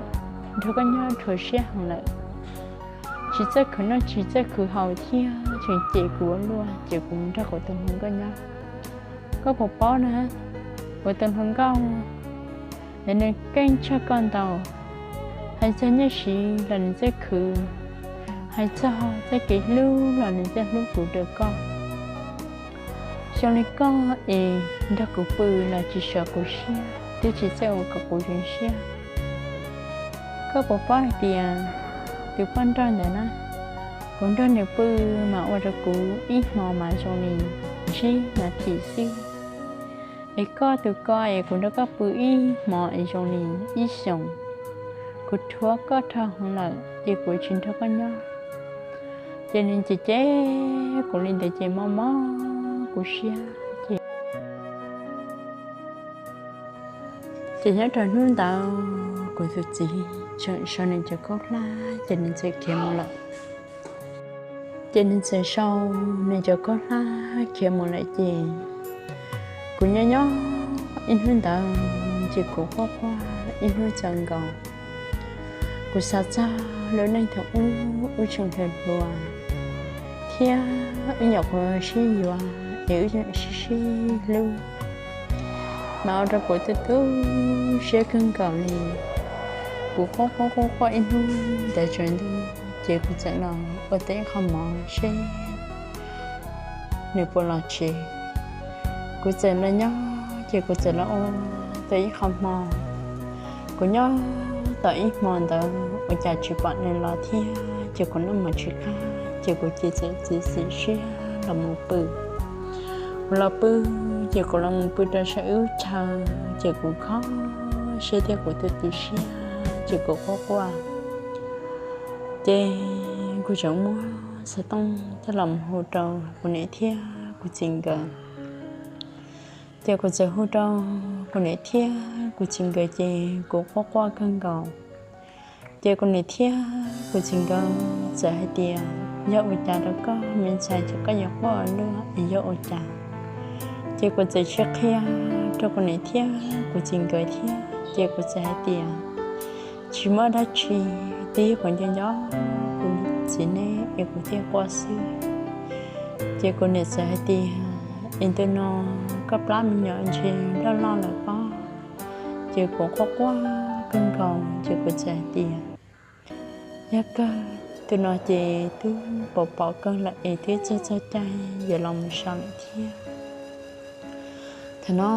nrog koj nyob dhuav siab heev lawm, tsis txawj khwv noj tsis txawj khwv haus thiab tseem cem kuv ua luaj, ces kuv mus nrog kuv tus hluas nkauj nyob. Koj puas paub na, kuv tus hluas nkauj es nws keej tshaj koj ntau. Hais txog nyiaj siv los nws txawj khwv, hais txog txoj kev hlub los nws txawj hlub kuv rau koj. Xyov li koj es nrog kuv pw los tsis sov kuv siab, twb tsis txawj ua kom kuv zoo siab. Koj puas paub hais tias tus poj nrauj ntawd na, kuv nrog nws pw mas ua rau kuv ib hmo mas zoo li ntsib mas thim xwb. Es koj tus ko es kuv nrog koj pw ib hmo es zoo li ib xyoos. Kuv dhuav koj dhau heev lawm ces kuv tsis nrog koj nyob. Ces nws cem cem kuv li ntawd ces mob mob kuv siab ces Ces nyob rau hnub ntawd kuv tus txiv tseem sau nws cov khaub hlab ces nws txawm khiav mus lawm. Ces nws txawm sau nws cov khaub hlab khiav mus lawm ces kuv nyob nyob ib hnub ntawd ces kuv quaj quaj ib hnub txaus nkaus. Kuv xav txog lub neej thaum ub wb tseem hluas hluas thiab wb nyuam qhuav sib yuav es wb sib sib hlub, mas ua rau kuv tu tu siab kawg nkaus li. Kuv quaj quaj quaj quaj ib hnub ntawd tsaus ntuj ces kuv txawm los ua tau ib qho mov seb nws puas los tsev. Kuv txawm los nyob ces kuv txawm los ua tau ib qho hmo. Kuv nyob tau ib hmo ntawd ua cas tsis pom nws los thiab ces kuv noj mov tsis qab ces kuv cia txawm txiav txim siab los mus pw. Kuv los pw ces kuv los mus pw rau sab wb chaw ces kuv kho siab thiab kuv tu tu siab ces kuv quaj quaj. Ces kuv tseem muab xov tooj coj los mus hu rau kuv niam thiab kuv txiv nkawd. Ces kuv txawm hu rau kuv niam thiab kuv txiv nkawd ces kuv quaj quaj kawg nkaus. Ces kuv niam thiab kuv txiv nkawd txawm hais tias, yog ua cas rau koj me ntxhais ces koj yuav quaj ua luaj es yog ua cas? Ces kuv txawm sim qhia rau kuv niam thiab kuv txiv nkawd thiab ces kuv txawm hais tias, tsis muaj dab tsi, twb yog kuv nco nco kuv txiv neb es kuv thiaj quaj xwb. Ces kuv niam txawm hais tias, es ntu no koj plab me nyuam ntshe loj loj lawm pob? Ces kuv quaj quaj kawg nkaus ces kuv txawm hais tias, yog kawg, ntu no ces twb pom pom kawg lawm es twb txog txog caij yuav los mus so lawm thiab. Thaum no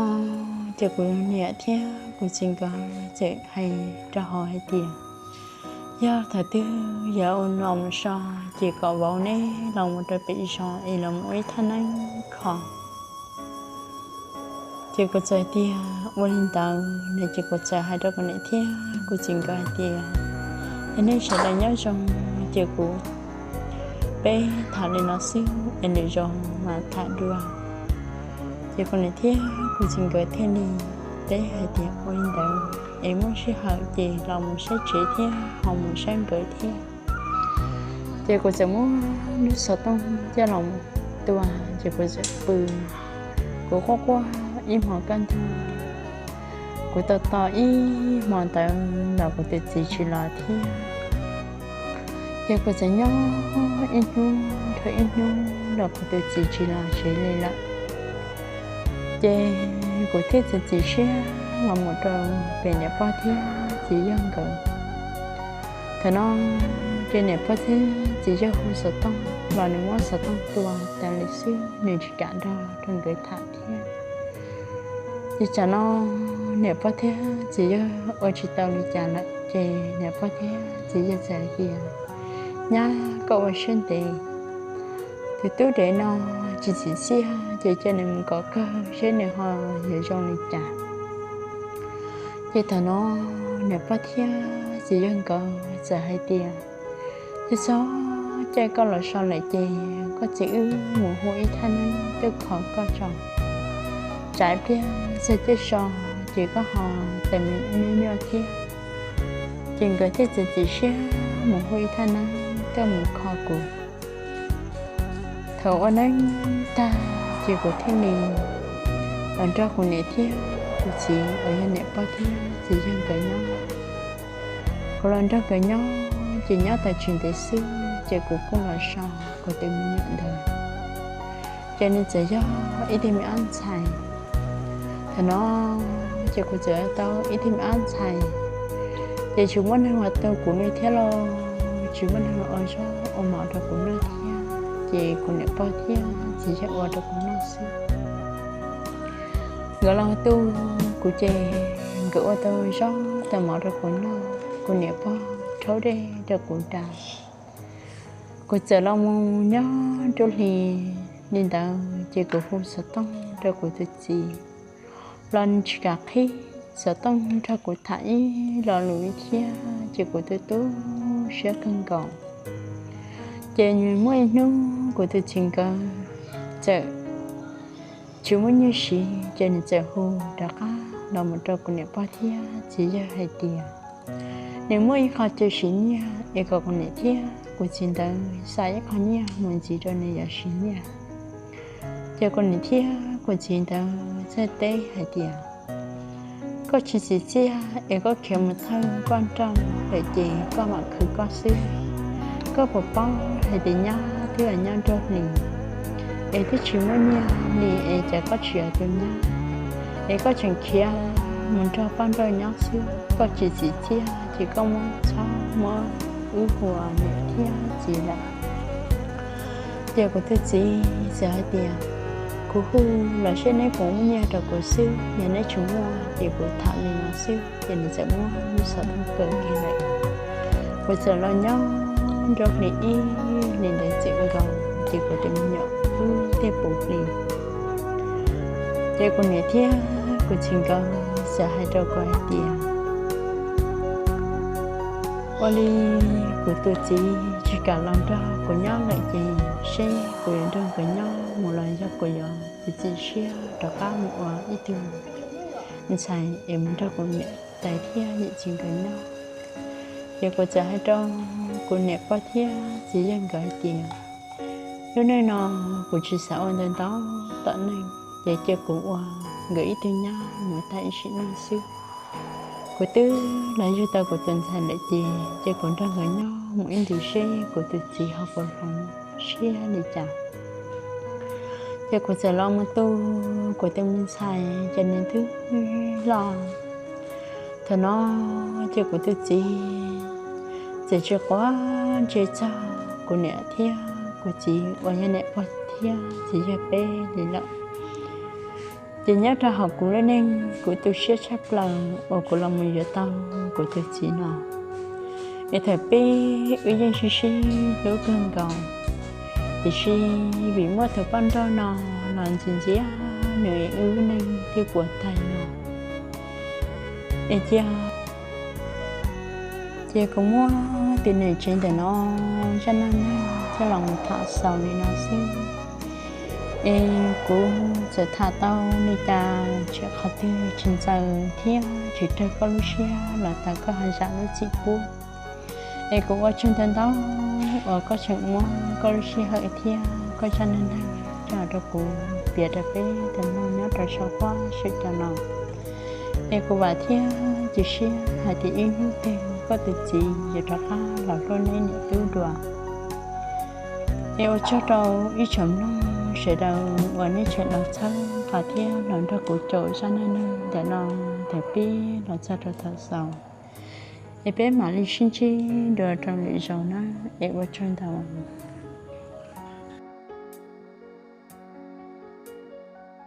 ces kuv niam thiab kuv txiv nkawd txawm hais rau hauv hais tias, Yog thaum twg yog ua no mus so, ces kom vauv neb los mus rau pem zos es los mus ua ib thaj neeb kho. Ces kuv txawm tias ua li ntawd no, ces kuv txawm hais rau kuv niam thiab kuv txiv nkawd hais tias, es nej sawv daws nyob zoo, ces kuv, peb tham li no xwb es lwm zaus mam tham dua. Ces kuv niam thiab kuv txiv nkawd thiaj li teb hais tias ua li ntawd es muaj sij hawm ces los mus saib tsev thiab ho mus saib nkawd thiab. Ces kuv txawm muab lub xov tooj coj los tua, ces kuv txawm pw. Kuv quaj quaj ib hmos kaj ntug, kuv tos tos ib hmos ntawd los kuv tus txiv tsis los thiab. Ces kuv txawm nyob ib hnub dhau ib hnub los kuv tus txiv tsis los tsev li lawm. Ces kuv thiaj txiav txim siab los mus rau pem niam pog thiab txiv yawg nkawd. Thaum no ces niam pog thiab txiv yawg hu xov tooj los nws muab xov tooj tua tas li xwb, nws tsis kam nrog rau nkawd tham thiab. Ces tsam no niam pog thiab txiv yawg ua tsis tau li cas lawm, ces niam pog thiab txiv yawg txawm hais tias, nyab, koj ua siab ntev, tus tub dev no tsis txim txiaj, ces cia nws mus kov kawg seb nws ho yuav zoo li cas. Ces thaum no niam pog thiab txiv yawg nkawd txawm hais tias, ces txog caij koj los so lawm ces koj txiv wb mus hu ib thaj neeb tuaj kho koj tso, tsam ib pliag txog caij so ces koj ho tawm me nyuaj nyuaj thiab. Ces nkawd thiaj txiav txim siab mus hu ib thaj neeb tuaj mus kho kuv. Thaum ua neeb tag ces kuv thiaj li los nrog kuv niam thiab kuv txiv uas yog niam pog thiab txiv yawg nkawd nyob. Kuv los nrog nkawd nyob ces nyob tau tsis ntev xwb ces kuv kuj los so kuv tus me nyuam ntawd. Ces nws txawm yog ib tug me ab ntxhais. Thaum no ces kuv txawm tau ib tug me ab ntxhais, ces tsis muaj neeg uas tu kuv li thiab los tsis muaj neeg ua zog ua mov rau kuv noj thiab, ces kuv niam pog thiab txiv yawg ua rau kuv noj xwb. Nkawd los tu kuv ces nkawd ua tau zog tau mov rau kuv noj, kuv niam pog rhaub dej rau kuv da. Kuv txawm los mus nyob nruab hlis li ntawd ces kuv hu xov tooj rau kuv tus txiv los nws tsis kam qhib xov tooj nrog kuv tham ib lo lus li thiab, ces kuv tu tu siab kawg nkaus. Ces nws muaj ib hnub kuv tus txiv nkawd txawm tsis muaj nyiaj siv, ces nws txawm hu rov qab los mus rau kuv niam pog thiab txiv yawg hais tias nws muaj ib qho chaw siv nyiaj es kom kuv niam thiab kuv txiv ntawd xa ib qho nyiaj mus ntxiv rau nws yuav siv nyiaj. Ces kuv niam thiab kuv txiv ntawd txawm teb hais tias, koj tsis txim txiaj es koj khiav mus thawj koj nrauj lawm ces koj mam khwv koj xwb. Koj puas paub hais tias nyab twb los nyob nruab hlis es twb tsis muaj nyiaj li es cas koj tsis yuav tus nyab, es koj tseem khiav mus nrog poj nrauj nyob xwb. Koj tsis txim txiaj ces koj muab txhob muab wb hu ua niam thiab txiv lawm. Ces kuv tus txiv txawm hais tias, kuv hu los seb neb puas muaj nyiaj rau kuv xwb, yog neb tsis muaj ces kuv tham li no xwb. Ces nws txawm muab lub xov tooj kaw kiag lawm. Kuv txawm los nyob nruab hlis ib hlis ntawd txwm nkaus ces kuv tus me nyuam wb thiaj puv plig. Ces kuv niam thiab kuv txiv nkawd txawm hais rau kuv hais tias, ua li kuv tus txiv tsis kam los nrog kuv nyob lawm ces seb kuv yuav nrog nkawd nyob mus los yog kuv yuav txiav txim siab rov qab mus ua ib tug ntxhais es mus nrog kuv niam tais thiab yawm txiv nkawd nyob. Ces kuv txawm hais rau kuv niam pog thiab txiv yawg nkawd hais tias, lub neej no kuv tsis xav ua ntau ntau tom neej, ces cia kuv ua nkawd ib tug nyab mus tag ib sim neej xwb. Kuv twb los yug tau kuv tus ntxhais lawm ces cia kuv nrog nkawd nyob mus ib ntus seb kuv tus txiv ho puas hloov siab li cas. Ces kuv txawm los mus tu kuv tus me ntxhais ces nws twb loj. Thaum no ces kuv tus txiv txawm tsis quav ntsej txog kuv niam thiab kuv txiv uas yog niam pog thiab txiv yawg peb li lawm. Ces nyob rau hauv kuv lub neej kuv tu siab tshaj plaws uas kuv los mus yuav tau kuv tus txiv no. Es thaum peb wb yeej sib sib hlub kawg nkaus, tiam sis vim muaj tus poj nrauj no los ntxias ntxias nws es wb lub neej thiaj puas tag no. Es cia, cia kuv muab tus niam tsev ntawm no zaj neej neeg coj los tham xaus li no xwb. Es kuv txawm tham tau li cas, tsis qhov twg tsis ntxaws thiab tsis raug koj lub siab los tau koj ho zam lub txim pub. Es kuv ua tsaug ntau ntau uas koj tseem muab koj lub sij hawm thiab koj zaj neej neeg coj rau kuv piav rau peb tau mloog nyob rau saum huab saum cua no. Es kuv vam thiab cia siab hais tias ib hnub twg koj tus txiv yuav rov qab los hlub neb niam tub dua. Es ua tsaug rau ib tsoom mloog sawv daws uas nej tseem los txhawb nqa thiab los nrog kuv caum zaj neej neeg ntawm no, thaum pib los txog rau thaum xaus. Es peb mam li sib ntsib dua rau lwm zaus na, es ua tsaug ntau.